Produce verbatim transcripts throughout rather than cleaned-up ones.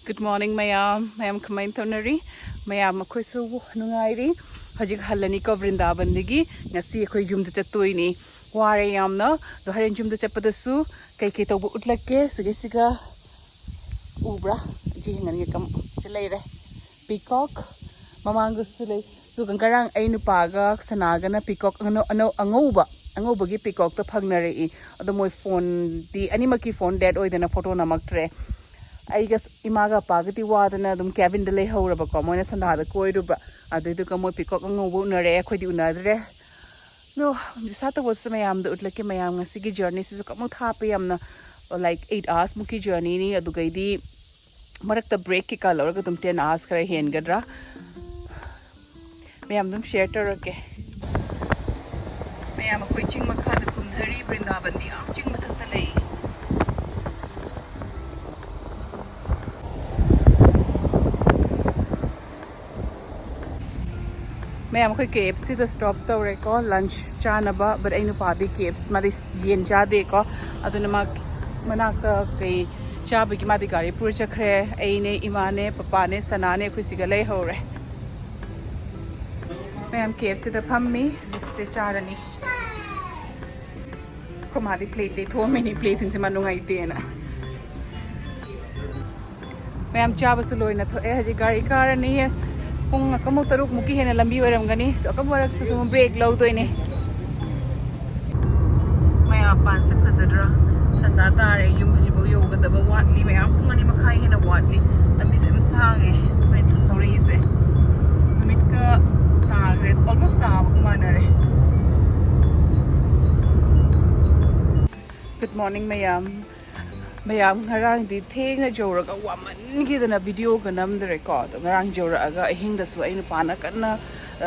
Good morning, ꯃꯌꯥꯝ꯫ ꯃꯌꯥꯝ ꯀꯃꯥꯏꯅ ꯇꯧꯅꯔꯤ? ꯃꯌꯥꯝ, ꯑꯩꯈꯣꯏꯁꯨ ꯅꯨꯡꯉꯥꯏꯔꯤ꯫ ꯍꯧꯖꯤꯛ ꯍꯜꯂꯅꯤꯀꯣ ꯕ꯭ꯔꯤꯟꯗꯥꯕꯟꯗꯒꯤ꯫ ꯉꯁꯤ ꯑꯩꯈꯣꯏ ꯌꯨꯝꯗ ꯆꯠꯇꯣꯏꯅꯤ꯫ ꯋꯥꯔꯦ ꯌꯥꯝꯅ꯫ ꯑꯗꯣ ꯍꯣꯔꯦꯟ ꯌꯨꯝꯗ ꯆꯠꯄꯗꯁꯨ ꯀꯩꯀꯩ ꯇꯧꯕ ꯎꯠꯂꯛꯀꯦ꯫ ꯁꯤꯒꯩꯁꯤꯒ ꯎꯕ꯭ꯔꯥ? ꯁꯤ ꯌꯦꯡꯍꯟꯒꯦ꯫ ꯀꯝ-, ꯁꯤ ꯂꯩꯔꯦ꯫ Peacock꯫ ꯃꯃꯥꯡꯗꯁꯨ ꯂꯩ꯫ ꯑꯗꯨꯒ ꯉꯔꯥꯡ ꯑꯩ ꯅꯨꯄꯥꯒ ꯁꯅꯥꯒꯅ peacock ꯑꯅꯧ-, ꯑꯅꯧ-, ꯑꯉꯧꯕ, ꯑꯉꯧꯕꯒꯤ peacockꯇꯣ ꯐꯪꯅꯔꯛꯏ꯫ ꯑꯗꯣ ꯃꯣꯏ phoneꯗꯤ, ꯑꯅꯤꯃꯛꯀꯤ phone dead ꯑꯣꯏꯗꯅ photo ꯅꯝꯃꯛꯇ꯭ꯔꯦ꯫ ꯑꯩꯒ ꯏꯃꯥꯒ ꯑꯄꯥꯒꯗꯤ ꯋꯥꯗꯅ ꯑꯗꯨꯝ cabinꯗ ꯂꯩꯍꯧꯔꯕꯀꯣ꯫ ꯃꯣꯏꯅ ꯁꯟꯗꯥꯗ ꯀꯣꯏꯔꯨꯕ꯫ ꯑꯗꯨꯗꯨꯒ ꯃꯣꯏ peacock ꯑꯉꯧꯕ ꯎꯅꯔꯦ, ꯑꯩꯈꯣꯏꯗꯤ ꯎꯅꯗ꯭ꯔꯦ꯫ ꯑꯗꯣ ꯗꯤꯁꯥ ꯇꯧꯕꯁꯨ ꯃꯌꯥꯝꯗ ꯎꯠꯂꯛꯀꯦ꯫ ꯃꯌꯥꯝ, ꯉꯁꯤꯒꯤ journeyꯁꯤꯁꯨ ꯀꯃꯨꯛ ꯊꯥꯞꯄꯦ ꯌꯥꯝꯅ, like, eight hours ꯃꯨꯛꯀꯤ journeyꯅꯤ꯫ ꯑꯗꯨꯒꯩꯗꯤ ꯃꯔꯛꯇ break ꯀꯩꯀꯥ ꯂꯧꯔꯒ ꯑꯗꯨꯝ ten hours ꯈꯔ ꯍꯦꯟꯒꯗ꯭ꯔꯥ꯫ ꯃꯌꯥꯝ ꯑꯗꯨꯝ share ꯇꯧꯔꯛꯀꯦ꯫ ꯃꯌꯥꯝ, ꯑꯩꯈꯣꯏ ꯆꯤꯡ ꯃꯈꯥꯗ ꯀꯨꯝꯊꯔꯤ꯫ ꯕ꯭ꯔꯤꯟꯗꯥꯕꯟꯗꯤ ꯌꯥꯝ ꯆꯤꯡ ꯃꯊꯛꯇ ꯂꯩ꯫ ꯃꯌꯥꯝ, ꯑꯩꯈꯣꯏ KFCꯗ stop ꯇꯧꯔꯦꯀꯣ, lunch ꯆꯥꯅꯕ꯫ But ꯑꯩ ꯅꯨꯄꯥꯗꯤ KFC, ꯃꯥꯗꯤ ꯌꯦꯟ ꯆꯥꯗꯦꯀꯣ꯫ ꯑꯗꯨꯅ ꯃꯥ ꯃꯅꯥꯛꯇ ꯀꯩ ꯆꯥꯕꯒꯤ ꯃꯥꯗꯤ ꯒꯥꯔꯤ ꯄꯨꯔ ꯆꯠꯈ꯭ꯔꯦ꯫ ꯑꯩꯅꯦ, ꯏꯃꯥꯅꯦ, ꯄꯄꯥꯅꯦ, ꯁꯅꯥꯅꯦ, ꯑꯩꯈꯣꯏ ꯁꯤꯒ ꯂꯩꯍꯧꯔꯦ꯫ ꯃꯌꯥꯝ, KFCꯗ ꯐꯝꯃꯤ꯫ ꯍꯧꯖꯤꯛꯁꯦ ꯆꯥꯔꯅꯤ꯫ ꯑꯩꯈꯣꯏ ꯃꯥꯗꯤ plate ꯂꯩꯊꯣꯛꯑꯝꯃꯤꯅꯤ, plateꯁꯤꯡꯁꯦ ꯃꯥ ꯅꯨꯡꯉꯥꯏꯇꯦꯅ꯫ ꯃꯌꯥꯝ, ꯆꯥꯕꯁꯨ ꯂꯣꯏꯅ ꯊꯣꯛꯑꯦ꯫ ꯍꯧꯖꯤꯛ ꯒꯥꯔꯤ ꯀꯥꯔꯅꯤ꯫ ꯄꯨꯡ ꯑꯀꯝꯕ ꯇꯔꯨꯛ ꯃꯨꯛꯀꯤ ꯍꯦꯟꯅ ꯂꯝꯕꯤ ꯑꯣꯏꯔꯝꯒꯅꯤ꯫ ꯑꯗꯣ ꯑꯀꯝꯕ ꯃꯔꯛꯁꯤꯗꯁꯨ ꯑꯃꯨꯛ break ꯂꯧꯗꯣꯏꯅꯦ꯫ ꯃꯌꯥꯝ, ꯃꯄꯥꯟꯁꯦ ꯐꯖꯗ꯭ꯔꯥ? ꯁꯟꯗꯥ ꯇꯥꯔꯦ꯫ ꯌꯨꯝ ꯍꯧꯖꯤꯛꯐꯥꯎ ꯌꯧꯒꯗꯕ ꯋꯥꯠꯂꯤ꯫ ꯃꯌꯥꯝ, ꯄꯨꯡ ꯑꯅꯤ ꯃꯈꯥꯏ ꯍꯦꯟꯅ ꯋꯥꯠꯂꯤ꯫ ꯂꯝꯕꯤꯁꯦ ꯌꯥꯝ ꯁꯥꯡꯉꯦ ꯑꯩꯈꯣꯏꯅ ꯊꯧꯔꯛꯏꯁꯦ꯫ ꯅꯨꯃꯤꯠꯀ ꯇꯥꯈ꯭ꯔꯦ, almost ꯇꯥꯕꯒ ꯃꯥꯟꯅꯔꯦ꯫ Good morning, ꯃꯌꯥꯝ꯫ ꯃꯌꯥꯝ, ꯉꯔꯥꯡꯗꯤ ꯊꯦꯡꯅ ꯌꯧꯔꯒ ꯋꯥꯃꯟꯈꯤꯗꯅ videoꯒ ꯅꯝꯗ꯭ꯔꯦꯀꯣ꯫ ꯑꯗꯣ ꯉꯔꯥꯡ ꯌꯧꯔꯛꯑꯒ ꯑꯍꯤꯡꯗꯁꯨ ꯑꯩ ꯅꯨꯄꯥꯅ ꯀꯟꯅ,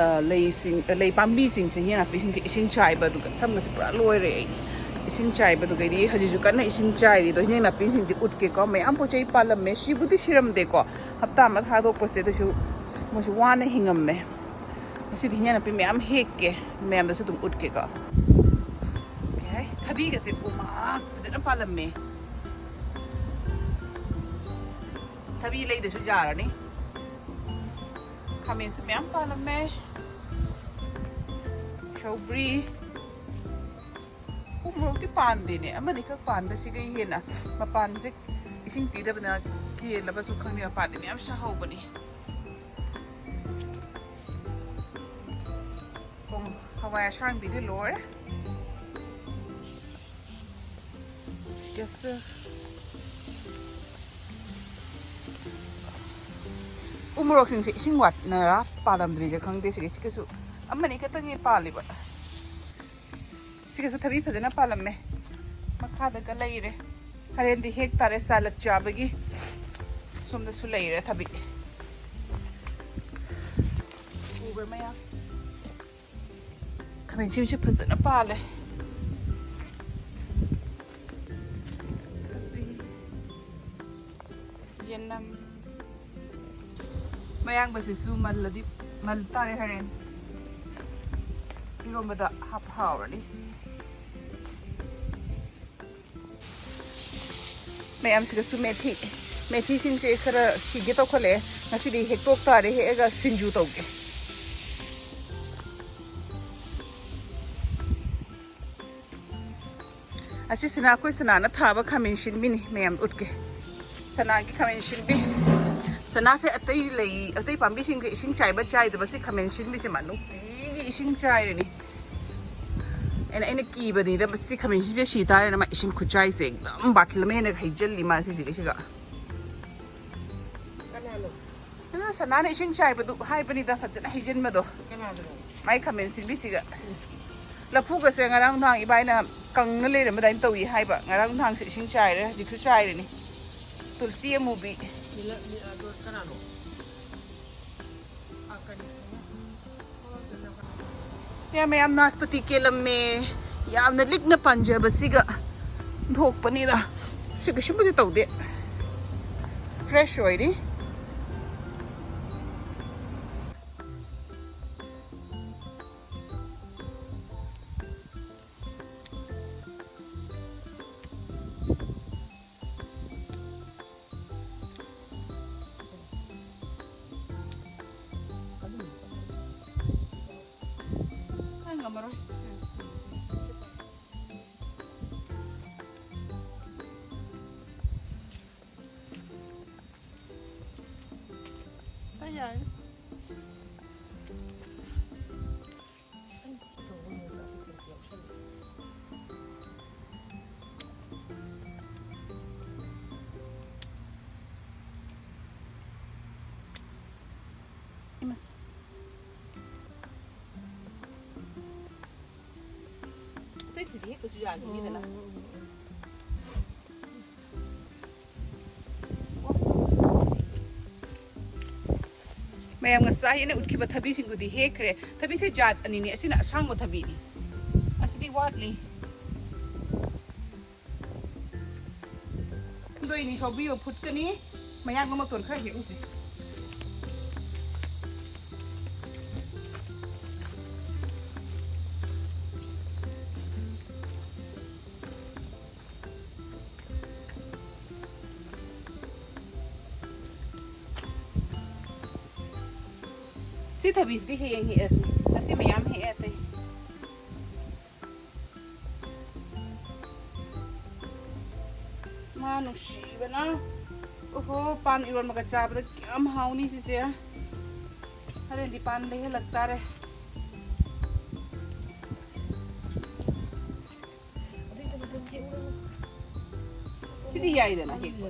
ꯑ, ꯂꯩꯁꯤꯡ, ꯑ, ꯂꯩ ꯄꯥꯝꯕꯤꯁꯤꯡꯁꯦ, ꯍꯤꯟꯖꯥꯡ ꯅꯥꯄꯤꯁꯤꯡꯁꯦ ꯏꯁꯤꯡ ꯆꯥꯏꯕ, ꯑꯗꯨꯒ ꯁꯝꯒꯁꯦ ꯄꯨꯔꯥ ꯂꯣꯏꯔꯦ ꯑꯩ꯫ ꯏꯁꯤꯡ ꯆꯥꯏꯕꯗꯨꯒꯩꯗꯤ ꯍꯧꯖꯤꯛꯁꯨ ꯀꯟꯅ ꯏꯁꯤꯡ ꯆꯥꯏꯔꯤ꯫ ꯑꯗꯣ ꯍꯤꯟꯖꯥꯡ ꯅꯥꯄꯤꯁꯤꯡꯁꯦ ꯎꯠꯀꯦꯀꯣ꯫ ꯃꯌꯥꯝ ꯄꯣꯠ ꯆꯩ ꯄꯥꯜꯂꯝꯃꯦ꯫ ꯁꯤꯕꯨꯗꯤ ꯁꯤꯔꯝꯗꯦꯀꯣ꯫ ꯍꯞꯇꯥ ꯑꯃ ꯊꯥꯗꯣꯛꯄꯁꯦ, ꯑꯗꯨꯁꯨ ꯃꯣꯏꯁꯨ ꯋꯥꯅ ꯍꯤꯡꯉꯝꯃꯦ꯫ ꯉꯁꯤꯗꯤ ꯍꯤꯟꯖꯥꯡ ꯅꯥꯄꯤ ꯃꯌꯥꯝ ꯍꯦꯛꯀꯦ, ꯃꯌꯥꯝꯗꯁꯨ ꯑꯗꯨꯝ ꯎꯠꯀꯦꯀꯣ꯫ Okay, ꯊꯕꯤꯒꯁꯦ ꯄꯨꯃꯥ ꯐꯖꯅ ꯄꯥꯜꯂꯝꯃꯦ꯫ ꯊꯕꯤ ꯂꯩꯗꯁꯨ ꯌꯥꯔꯅꯤ꯫ ꯈꯥꯃꯦꯟꯁꯨ ꯃꯌꯥꯝ ꯄꯥꯜꯂꯝꯃꯦ꯫ ꯁꯧꯒ꯭ꯔꯤ꯫ ꯎꯃꯣꯔꯣꯛꯇꯤ ꯄꯥꯟꯗꯦꯅꯦ, ꯑꯃꯅꯤꯈꯛ ꯄꯥꯟꯕꯁꯤꯒ ꯍꯦꯟꯅ ꯃꯄꯥꯟꯁꯦ ꯏꯁꯤꯡ ꯄꯤꯗꯕꯅ ꯀꯦꯜꯂꯕꯁꯨ ꯈꯪꯗꯦ, ꯃꯄꯥꯟꯗꯤ ꯃꯌꯥꯝ ꯁꯥꯍꯧꯕꯅꯤ꯫ ꯍꯋꯥꯏ ꯑꯁꯥꯡꯕꯤꯗꯤ ꯂꯣꯏꯔꯦ꯫ ꯁꯤꯒꯁꯨ ꯎꯃꯣꯔꯣꯛꯁꯤꯡꯁꯦ ꯏꯁꯤꯡ ꯋꯥꯠꯅꯔꯥ ꯄꯥꯜꯂꯝꯗ꯭ꯔꯤꯁꯦ ꯈꯪꯗꯦ꯫ ꯁꯤꯒ ꯁꯤꯒꯁꯨ ꯑꯃꯅꯤ ꯈꯛꯇꯪꯅꯦ ꯄꯥꯜꯂꯤꯕ꯫ ꯁꯤꯒꯁꯨ ꯊꯕꯤ ꯐꯖꯅ ꯄꯥꯜꯂꯝꯃꯦ꯫ ꯃꯈꯥꯗꯒ ꯂꯩꯔꯦ꯫ ꯍꯣꯔꯦꯟꯗꯤ ꯍꯦꯛ ꯇꯥꯔꯦ ꯆꯥꯂꯛ ꯆꯥꯕꯒꯤ꯫ ꯁꯣꯝꯗꯁꯨ ꯂꯩꯔꯦ ꯊꯕꯤ꯫ ꯎꯕ꯭ꯔꯥ ꯃꯌꯥꯝ? ꯈꯥꯃꯦꯟ ꯑꯁꯤꯟꯕꯤꯁꯦ ꯐꯖꯅ ꯄꯥꯜꯂꯦ꯫ ꯌꯦꯅꯝ꯫ ꯃꯌꯥꯡꯕꯁꯤꯁꯨ ꯃꯜꯂꯗꯤ ꯃꯜ ꯇꯥꯔꯦ ꯍꯣꯔꯦꯟ꯫ ꯏꯔꯣꯝꯕꯗ ꯍꯥꯞꯄ ꯍꯥꯎꯔꯅꯤ꯫ ꯃꯌꯥꯝꯁꯤꯒꯁꯨ ꯃꯦꯊꯤ꯫ ꯃꯦꯊꯤꯁꯤꯡꯁꯦ ꯈꯔ ꯁꯤꯒꯦ ꯇꯧꯈꯠꯂꯛꯑꯦ꯫ ꯉꯁꯤꯗꯤ ꯍꯦꯛꯇꯣꯛ ꯇꯥꯔꯦ, ꯍꯦꯛꯑꯒ ꯁꯤꯡꯖꯨ ꯇꯧꯒꯦ꯫ ꯑꯁꯤꯁꯤꯅ ꯑꯩꯈꯣꯏ ꯁꯅꯥꯅ ꯊꯥꯕ ꯈꯥꯃꯦꯟ ꯁꯤꯟꯕꯤꯅꯤ, ꯃꯌꯥꯝ ꯎꯠꯀꯦ꯫ ꯁꯅꯥꯒꯤ ꯈꯥꯃꯦꯟ ꯁꯤꯟꯕꯤ꯫ ꯁꯅꯥꯁꯦ ꯑꯇꯩ ꯂꯩ, ꯑꯇꯩ ꯄꯥꯝꯕꯤꯁꯤꯡꯁꯦ ꯏꯁꯤꯡ ꯆꯥꯏꯕ ꯆꯥꯏꯗꯕ, ꯁꯤ ꯈꯥꯃꯦꯟ ꯁꯤꯟꯕꯤꯁꯦ ꯃꯥ ꯅꯨꯡꯇꯤꯒꯤ ꯏꯁꯤꯡ ꯆꯥꯏꯔꯤꯅꯤ꯫ ꯑꯩꯅ, ꯑꯩꯅ ꯀꯤꯕꯅꯤꯗ, ꯃꯁꯤ ꯈꯥꯃꯦꯟ ꯁꯤꯟꯕꯤꯁꯦ ꯁꯤ ꯇꯥꯔꯦꯅ ꯃꯥ ꯏꯁꯤꯡ ꯈꯨꯆꯥꯏꯁꯦ ꯑꯦꯛꯗꯝ ꯕꯥꯔꯇꯤꯟ ꯑꯃ ꯍꯦꯟꯅ ꯍꯩꯖꯤꯜꯂꯤ ꯃꯥ ꯁꯤꯁꯤꯒꯤꯁꯤꯒ꯫ ꯀꯅꯥꯅꯣ? ꯑꯗꯨꯅ ꯁꯅꯥꯅ ꯏꯁꯤꯡ ꯆꯥꯏꯕꯗꯨ ꯍꯥꯏꯕꯅꯤꯗ, ꯐꯖꯅ ꯍꯩꯖꯤꯟꯕꯗꯣ꯫ ꯀꯅꯥꯗꯅꯣ? ꯃꯥꯏ ꯈꯥꯃꯦꯟ ꯁꯤꯟꯕꯤꯁꯤꯒ꯫ ꯂꯐꯨꯒꯁꯦ ꯉꯔꯥꯡ ꯅꯨꯡꯗꯥꯡ ꯏꯕꯥꯏꯅ ꯀꯪꯅ ꯂꯩꯔꯝꯕ ꯑꯗꯨꯃꯥꯏꯅ ꯇꯧꯏ ꯍꯥꯏꯕ꯫ ꯉꯔꯥꯡ ꯅꯨꯡꯗꯥꯡꯁꯨ ꯏꯁꯤꯡ ꯆꯥꯏꯔꯦ, ꯍꯧꯖꯤꯛꯁꯨ ꯆꯥꯏꯔꯤꯅꯤ꯫ ꯇꯨꯜꯁꯤ ꯑꯃꯨꯕꯤ꯫ ꯃꯤꯂ-, ꯃꯤ-, ꯑꯗꯣ ꯀꯅꯥꯅꯣ? ꯑꯥ, ꯀꯔꯤ? ꯃꯌꯥꯝ, ꯃꯌꯥꯝ ꯅꯥꯁꯄꯇꯤ ꯀꯦꯜꯂꯝꯃꯦ꯫ ꯌꯥꯝꯅ ꯂꯤꯛꯅ ꯄꯥꯟꯖꯕꯁꯤꯒ ꯊꯣꯛꯄꯅꯤꯗ꯫ ꯁꯤ ꯀꯩꯁꯨꯝꯕꯨꯗꯤ ꯇꯧꯗꯦ꯫ ꯐ꯭ꯔꯦꯁ ꯑꯣꯏꯔꯤ꯫ ꯉꯝꯃꯔꯣꯏ꯫ ꯑꯩ ꯌꯥꯔꯅꯤ꯫ ꯏꯃꯥ꯫ ꯑꯇꯩꯁꯤꯗꯤ ꯍꯦꯛꯇꯁꯨ ꯌꯥꯈꯤꯅꯤꯗꯅ꯫ ꯃꯌꯥꯝ ꯉꯁꯥꯏ ꯑꯩꯅ ꯎꯠꯈꯤꯕ ꯊꯕꯤꯁꯤꯡꯗꯨꯗꯤ ꯍꯦꯛꯈ꯭ꯔꯦ꯫ ꯊꯕꯤꯁꯦ ꯖꯥꯠ ꯑꯅꯤꯅꯤ, ꯑꯁꯤꯅ ꯑꯁꯥꯡꯕ ꯊꯕꯤꯅꯤ, ꯑꯁꯤꯗꯤ ꯋꯥꯠꯂꯤ꯫ ꯈꯨꯝꯗꯣꯏꯅꯤ ꯁꯧꯕꯤꯕ ꯐꯨꯠꯀꯅꯤ꯫ ꯃꯌꯥꯝ ꯑꯃ ꯇꯣꯟ ꯈꯔ ꯍꯦꯛꯎꯁꯦ꯫ ꯁꯤ ꯊꯕꯤꯁꯤꯗꯤ ꯍꯌꯦꯡ ꯍꯦꯛꯑꯁꯤ꯫ ꯉꯁꯤ ꯃꯌꯥꯝ ꯍꯦꯛꯑꯦ ꯑꯇꯩ꯫ ꯃꯥ ꯅꯨꯡꯁꯤꯕꯅ꯫ ꯑꯣꯍꯣ, ꯄꯥꯟ ꯏꯔꯣꯟꯕꯒ ꯆꯥꯕꯗ ꯀꯌꯥꯝ ꯍꯥꯎꯅꯤ ꯁꯤꯁꯦ꯫ ꯍꯣꯔꯦꯟꯗꯤ ꯄꯥꯟ ꯂꯩꯍꯜꯂꯛ ꯇꯥꯔꯦ꯫ ꯁꯤꯗꯤ ꯌꯥꯏꯗꯅ ꯍꯦꯛꯄ꯫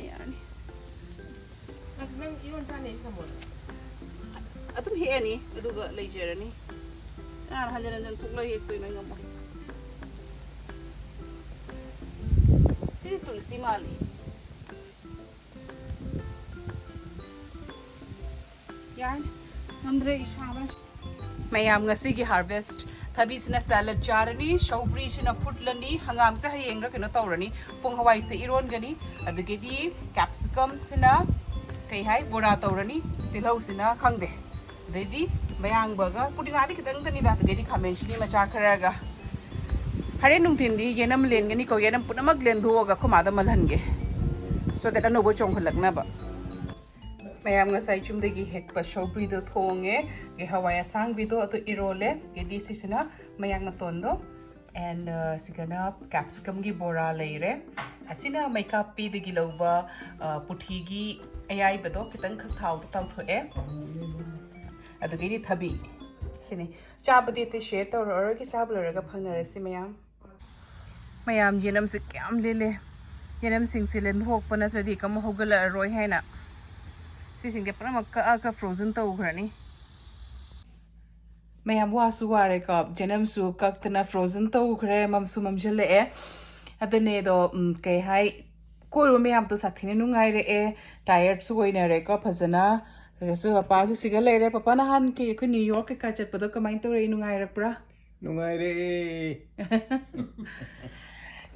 ꯌꯥꯔꯅꯤ꯫ ꯅꯪ ꯏꯔꯣꯟ ꯆꯥꯅꯤ ꯊꯝꯃꯣ꯫ ꯑꯗꯨꯝ ꯍꯦꯛꯑꯅꯤ, ꯑꯗꯨꯒ ꯂꯩꯖꯔꯅꯤ꯫ ꯀꯅꯥꯅ ꯍꯟꯖꯟ ꯍꯟꯖꯟ ꯄꯨꯛꯂ ꯍꯦꯛꯇꯣꯏꯅꯣ? ꯑꯩ ꯉꯝꯃꯣꯏ꯫ ꯁꯤꯗꯤ ꯇꯨꯜꯁꯤ ꯃꯥꯜꯂꯤ꯫ ꯌꯥꯔꯅꯤ꯫ ꯉꯝꯗ꯭ꯔꯦ, ꯏꯁꯥ ꯉꯝꯗ꯭ꯔꯦ꯫ ꯃꯌꯥꯝ, ꯉꯁꯤꯒꯤ harvest ꯊꯕꯤꯁꯤꯅ salad ꯆꯥꯔꯅꯤ, ꯁꯧꯒ꯭ꯔꯤꯁꯤꯅ ꯐꯨꯠꯂꯅꯤ, ꯍꯪꯒꯥꯝꯁꯦ ꯍꯌꯦꯡꯔ ꯀꯩꯅꯣ ꯇꯧꯔꯅꯤ, ꯄꯣꯡ ꯍꯋꯥꯏꯁꯦ ꯏꯔꯣꯟꯒꯅꯤ, ꯑꯗꯒꯤꯗꯤ capsicum ꯁꯤꯅ ꯀꯩ ꯍꯥꯏ, ꯕꯣꯔꯥ ꯇꯧꯔꯅꯤ, ꯇꯤꯜꯍꯧꯁꯤꯅ ꯈꯪꯗꯦ, ꯑꯗꯩꯗꯤ ꯃꯌꯥꯡꯕꯒ ꯄꯨꯗꯤꯅꯥꯗꯤ ꯈꯤꯇꯪꯗꯅꯤꯗ, ꯑꯗꯨꯗꯒꯤꯗꯤ ꯈꯥꯃꯦꯟ ꯑꯁꯤꯟꯕꯤ ꯃꯆꯥ ꯈꯔꯒ꯫ ꯍꯣꯔꯦꯟ ꯅꯨꯡꯊꯤꯟꯗꯤ ꯌꯦꯅꯝ ꯂꯦꯟꯒꯅꯤꯀꯣ, ꯌꯦꯅꯝ ꯄꯨꯝꯅꯃꯛ ꯂꯦꯟꯊꯣꯛꯑꯒ ꯑꯩꯈꯣꯏ ꯃꯥꯗ ꯃꯜꯍꯟꯒꯦ꯫ So that ꯑꯅꯧꯕ ꯆꯣꯡꯈꯠꯂꯛꯅꯕ꯫ ꯃꯌꯥꯝ, ꯉꯁꯥꯏ ꯌꯨꯝꯗꯒꯤ ꯍꯦꯛꯄ ꯁꯧꯒ꯭ꯔꯤꯗꯣ ꯊꯣꯡꯉꯦ, ꯑꯗꯒꯤ ꯍꯋꯥꯏ ꯑꯁꯥꯡꯕꯤꯗꯣ ꯑꯗꯨ ꯏꯔꯣꯜꯂꯦ, ꯑꯗꯒꯤ ꯁꯤꯁꯤꯅ ꯃꯌꯥꯡ ꯃꯇꯣꯟꯗꯣ, and ꯁꯤꯒꯅ ꯀꯦꯞꯁꯤꯀꯝꯒꯤ ꯕꯣꯔꯥ ꯂꯩꯔꯦ꯫ ꯑꯁꯤꯅ ꯃꯩꯀꯥꯞꯄꯤꯗꯒꯤ ꯂꯧꯕ ꯄꯨꯊꯤꯒꯤ ꯑꯌꯥꯏꯕꯗꯣ ꯈꯤꯇꯪꯈꯛ ꯊꯥꯎꯗ ꯇꯥꯎꯊꯣꯛꯑꯦ꯫ ꯑꯗꯨꯒꯤꯗꯤ ꯊꯕꯤ꯫ ꯁꯤꯅꯤ꯫ ꯆꯥꯕꯗꯤ ꯑꯇꯩ ꯁꯤꯌꯔ ꯇꯧꯔꯛꯑꯔꯣꯏꯒꯦ, ꯆꯥꯕ ꯂꯣꯏꯔꯒ ꯐꯪꯅꯔꯁꯤ ꯃꯌꯥꯝ꯫ ꯃꯌꯥꯝ, ꯌꯦꯅꯝꯁꯦ ꯀꯌꯥꯝ ꯂꯤꯜꯂꯦ꯫ ꯌꯦꯅꯝꯁꯤꯡꯁꯦ ꯂꯦꯟꯊꯣꯛꯄ ꯅꯠꯇ꯭ꯔꯗꯤ ꯀꯝ ꯍꯧꯒꯠꯂꯛꯑꯔꯣꯏ ꯍꯥꯏꯅ ꯁꯤꯁꯤꯡꯁꯦ ꯄꯨꯝꯅꯃꯛ ꯀꯛꯑꯒ ꯐ꯭ꯔꯣꯖꯟ ꯇꯧꯈ꯭ꯔꯅꯤ꯫ ꯃꯌꯥꯝ, ꯋꯥꯁꯨ ꯋꯥꯔꯦꯀꯣ, ꯌꯦꯅꯝꯁꯨ ꯀꯛꯇꯅ ꯐ꯭ꯔꯣꯖꯟ ꯇꯧꯈ꯭ꯔꯦ, ꯃꯝꯁꯨ ꯃꯝꯁꯤꯜꯂꯛꯑꯦ꯫ ꯑꯗꯨꯅꯦ ꯑꯗꯣ, ꯎꯝ, ꯀꯩ ꯍꯥꯏ, ꯀꯣꯏꯔꯨꯕ ꯃꯌꯥꯝꯗꯣ ꯁꯥꯊꯤꯅ ꯅꯨꯡꯉꯥꯏꯔꯛꯑꯦ, ꯇꯥꯏꯌꯔꯠꯁꯨ ꯑꯣꯏꯅꯔꯦꯀꯣ ꯐꯖꯅ꯫ ꯑꯗꯨꯒꯁꯨ ꯄꯄꯥꯁꯨ ꯁꯤꯒ ꯂꯩꯔꯦ꯫ ꯄꯄꯥ, ꯅꯍꯥꯟ ꯀꯩ ꯑꯩꯈꯣꯏ ꯅ꯭ꯌꯨ ꯌꯣꯔꯛ ꯀꯩꯀꯥ ꯆꯠꯄꯗꯣ ꯀꯃꯥꯏꯅ ꯇꯧꯔꯛꯏ? ꯅꯨꯡꯉꯥꯏꯔꯛꯄ꯭ꯔꯥ? ꯅꯨꯡꯉꯥꯏꯔꯛꯑꯦ꯫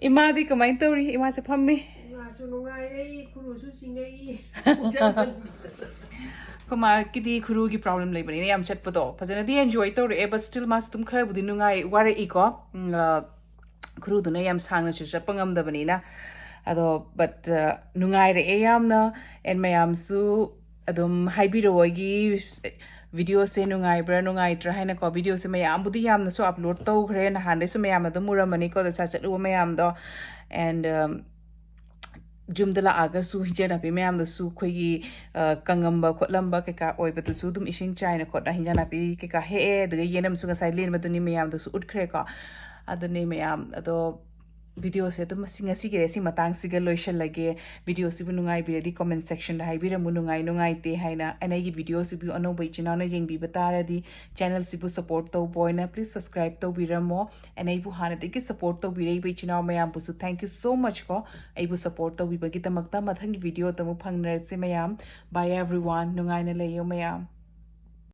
ꯏꯃꯥꯗꯤ ꯀꯃꯥꯏꯅ ꯇꯧꯔꯤ? ꯏꯃꯥꯁꯦ ꯐꯝꯃꯤ꯫ ꯏꯃꯥꯁꯨ ꯅꯨꯡꯉꯥꯏꯔꯛꯏ, ꯈꯨꯔꯨꯁꯨ ꯆꯤꯡꯉꯛꯏ꯫ ꯑꯩꯈꯣꯏ ꯃꯥꯒꯤꯗꯤ ꯈꯨꯔꯨꯒꯤ ꯄ꯭ꯔꯣꯕ꯭ꯂꯦꯝ ꯂꯩꯕꯅꯤꯅ ꯌꯥꯝ ꯆꯠꯄꯗꯣ ꯐꯖꯅꯗꯤ ꯑꯦꯟꯖꯣꯏ ꯇꯧꯔꯛꯑꯦ, but still ꯃꯥꯁꯨ ꯑꯗꯨꯝ ꯈꯔꯕꯨꯗꯤ ꯅꯨꯡꯉꯥꯏ, ꯋꯥꯔꯛꯏꯀꯣ꯫ ꯎꯝ, ꯑ, ꯈꯨꯔꯨꯗꯨꯅ ꯌꯥꯝ ꯁꯥꯡꯅꯁꯨ ꯆꯠꯄ ꯉꯝꯗꯕꯅꯤꯅ꯫ ꯑꯗꯣ, but, ꯑ, ꯅꯨꯡꯉꯥꯏꯔꯛꯑꯦ ꯌꯥꯝꯅ꯫ And ꯃꯌꯥꯝꯁꯨ ꯑꯗꯨꯝ ꯍꯥꯏꯕꯤꯔꯛꯑꯣ, ꯑꯩꯒꯤ ꯚꯤꯗꯤꯑꯣꯁꯦ ꯅꯨꯡꯉꯥꯏꯕ꯭ꯔꯥ ꯅꯨꯡꯉꯥꯏꯇ꯭ꯔꯥ ꯍꯥꯏꯅꯀꯣ꯫ ꯚꯤꯗꯤꯑꯣꯁꯦ ꯃꯌꯥꯝꯕꯨꯗꯤ ꯌꯥꯝꯅꯁꯨ ꯑꯞꯂꯣꯗ ꯇꯧꯈ꯭ꯔꯦ, ꯅꯍꯥꯟꯗꯩꯁꯨ ꯃꯌꯥꯝꯅ ꯑꯗꯨꯝ ꯎꯔꯝꯃꯅꯤꯀꯣ, ꯗꯁꯥ ꯆꯠꯂꯨꯕ ꯃꯌꯥꯝꯗꯣ꯫ And, ꯑꯝ, ꯌꯨꯝꯗ ꯂꯥꯛꯑꯒꯁꯨ ꯍꯤꯟꯖꯥꯡ ꯅꯥꯄꯤ ꯃꯌꯥꯝꯗꯁꯨ ꯑꯩꯈꯣꯏꯒꯤ, ꯑ, ꯀꯪꯉꯝꯕ ꯈꯣꯠꯂꯝꯕ ꯀꯩꯀꯥ ꯑꯣꯏꯕꯗꯁꯨ ꯑꯗꯨꯝ ꯏꯁꯤꯡ ꯆꯥꯏꯅ ꯈꯣꯠꯅ ꯍꯤꯟꯖꯥꯡ ꯅꯥꯄꯤ ꯀꯩꯀꯥ ꯍꯦꯛꯑꯦ꯫ ꯑꯗꯨꯒ ꯌꯦꯅꯝꯁꯨ ꯉꯁꯥꯏ ꯂꯦꯟꯕꯗꯨꯅꯤ ꯃꯌꯥꯝꯗꯁꯨ ꯎꯠꯈ꯭ꯔꯦꯀꯣ꯫ ꯑꯗꯨꯅꯤ ꯃꯌꯥꯝ, ꯑꯗꯣ ꯚꯤꯗꯤꯑꯣꯁꯦ ꯑꯗꯨꯝ ꯃꯁꯤ, ꯉꯁꯤꯒꯤꯗꯤ ꯑꯁꯤ ꯃꯇꯥꯡꯁꯤꯒ ꯂꯣꯏꯁꯤꯜꯂꯒꯦ꯫ ꯚꯤꯗꯤꯑꯣꯁꯤꯕꯨ ꯅꯨꯡꯉꯥꯏꯕꯤꯔꯗꯤ ꯀꯣꯃꯦꯟ ꯁꯦꯛꯁꯟꯗ ꯍꯥꯏꯕꯤꯔꯝꯃꯨ, ꯅꯨꯡꯉꯥꯏ ꯅꯨꯡꯉꯥꯏꯇꯦ ꯍꯥꯏꯅ꯫ ꯑꯩꯅ ꯑꯩꯒꯤ ꯚꯤꯗꯤꯑꯣꯁꯤꯕꯨ ꯑꯅꯧꯕ ꯏꯆꯤꯟ ꯏꯅꯥꯎꯅ ꯌꯦꯡꯕꯤꯕ ꯇꯥꯔꯗꯤ ꯆꯦꯅꯦꯜꯁꯤꯕꯨ ꯁꯄꯣꯔꯠ ꯇꯧꯕ ꯑꯣꯏꯅ please subscribe ꯇꯧꯕꯤꯔꯝꯃꯣ꯫ And ꯑꯩꯕꯨ ꯍꯥꯟꯅꯗꯒꯤ ꯁꯄꯣꯔꯠ ꯇꯧꯕꯤꯔꯛꯏꯕ ꯏꯆꯤꯟ ꯏꯅꯥꯎ ꯃꯌꯥꯝꯕꯨꯁꯨ thank you so much ꯀꯣ꯫ ꯑꯩꯕꯨ ꯁꯄꯣꯔꯠ ꯇꯧꯕꯤꯕꯒꯤꯗꯃꯛꯇ꯫ ꯃꯊꯪꯒꯤ ꯚꯤꯗꯤꯑꯣꯗ ꯑꯃꯨꯛ ꯐꯪꯅꯔꯁꯤ ꯃꯌꯥꯝ꯫ Bye everyone, ꯅꯨꯡꯉꯥꯏꯅ ꯂꯩꯌꯣ ꯃꯌꯥꯝ꯫